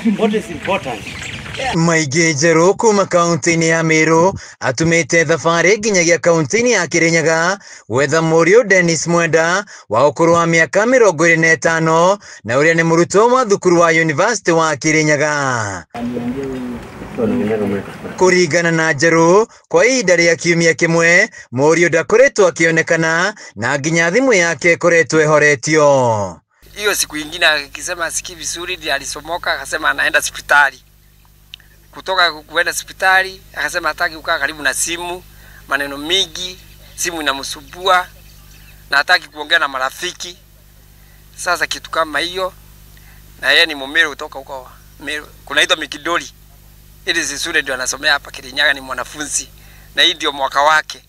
What is important? Maingĩ njerũ kuma kaunti-inĩ ya Meru atumĩte thabarĩ nginyagia kaunti-inĩ ya Kirinyaga gwetha mũriũ Dennis Mwenda wa ũkũrũ wa mĩaka 25 na ũrĩa nĩ mũrutwo wa thukuru wa University wa Kirinyaga. Kũringana na Njerũ, kwa ihinda rĩa kiumia kĩmwe mũriũ ndakoretwo akĩonekana na nginya thimũ yake ĩkoretwo ĩhoretio. Hiyo siku ingine akisema sikii vizuri, ndiye alisomoka akasema anaenda hospitali. Kutoka kuenda hospitali akasema hataki kukaa karibu na simu, maneno mingi, simu inamsumbua na hataki kuongea na marafiki. Sasa kitu kama hiyo, na yeye ni Mumeru kutoka huko Meru, kunaitwa Mikidori. Ili Sisure ndio anasomea hapa Kirinyaga, ni mwanafunzi na hii ndio mwaka wake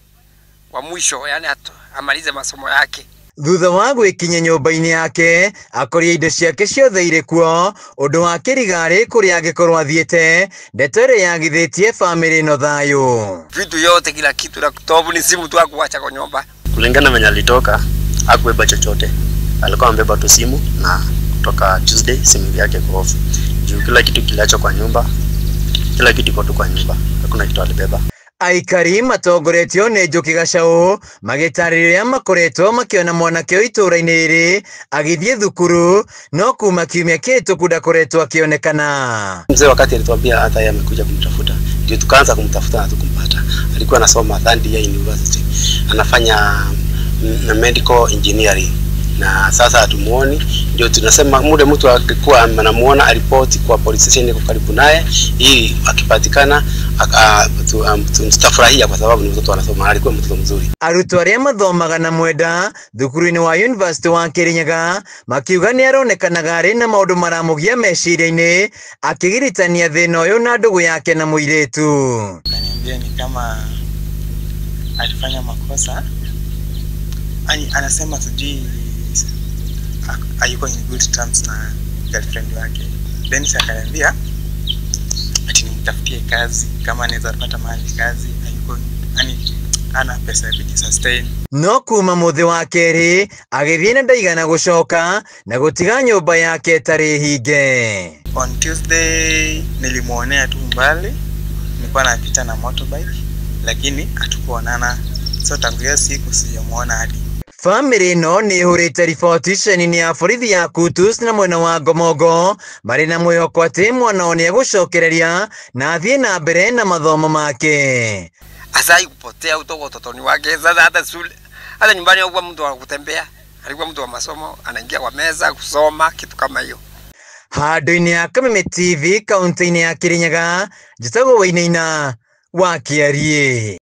wa mwisho, yani amalize masomo yake. Thutha wa gwĩkinya nyũmba-inĩ yake akoria indo ciake ciothe irĩ kuo, ũndũ wa kĩrigarĩ kũrĩa angĩkorwo athiĩte, ndeto ĩrĩa yagithĩtie famĩlĩ ĩno thayũ. Vitu yote kila kitu na kutobu ni simu tu akuacha kwa nyumba. Kulingana venye alitoka hakubeba chochote, alikuwa amebeba tu simu, na kutoka Tuesday simu yake iko off. Juu kila kitu kiliachwa kwa nyumba, kila kitu iko tu kwa nyumba, hakuna kitu alibeba. Aikari matongoretio nĩ Njũkĩ Gacaũ magĩtarĩria makoretwo makĩona mwanake ũyũ itũũra-inĩ rĩrĩ agĩthiĩ thukuru, no kuma kiumia kĩhĩtũku ndakoretwo akĩonekana. Mzee wakati alituambia hata yeye amekuja kumtafuta, ndio tukaanza kumtafuta na tukumpata. Alikuwa anasoma third year university, anafanya medical engineering, na sasa hatumuoni. Ndio tunasema muda mtu akikuwa anamuona aripoti kwa police station iko karibu naye, ili akipatikana tutafurahia kwa sababu ni mtoto anasoma, alikuwa mtoto mzuri. Arutwo arĩa mathomaga na Mwenda thukuru-inĩ wa University wa Kirinyaga makiuga nĩ aronekanaga arĩ na maũndũ maramũgia meciria-inĩ akĩgiritania thĩna ũyũ na ndũgũ yake na mũirĩtu. Kaniambia ni kama alifanya makosa, yani anasema sijui hayuko in good terms na girlfriend wake. Dennis akaniambia ati nimtafutie kazi kama anaweza pata mahali kazi, hayuko yani ana pesa ya kujisustain. No kuma muthi wa kerĩ agĩthiĩ na ndaigana gũcoka na gũtiga nyũmba yake ĩtarĩ hinge. On Tuesday nilimuonea tu mbali, nilikuwa napita na motorbike lakini hatukuonana, so tangu hiyo siku sijamuona hadi. Famĩlĩ ĩno nĩ ĩhũrĩte riboti ceceni-inĩ ya borithi ya Kutus na mwena wa Ngomongo marĩ na mwĩhoko atĩ mwana wao nĩegũcokereria na athiĩ na mbere na mathomo make. Asai kupotea kutoka utotoni wake. Sasa hata shule, hata nyumbani hakuwa mtu wa kutembea, alikuwa mtu wa masomo, anaingia kwa meza kusoma kitu kama hiyo. Handũ-inĩ ya Kameme TV kaunti-inĩ ya Kirinyaga, njĩtagwo Wainaina wa Kĩariĩ.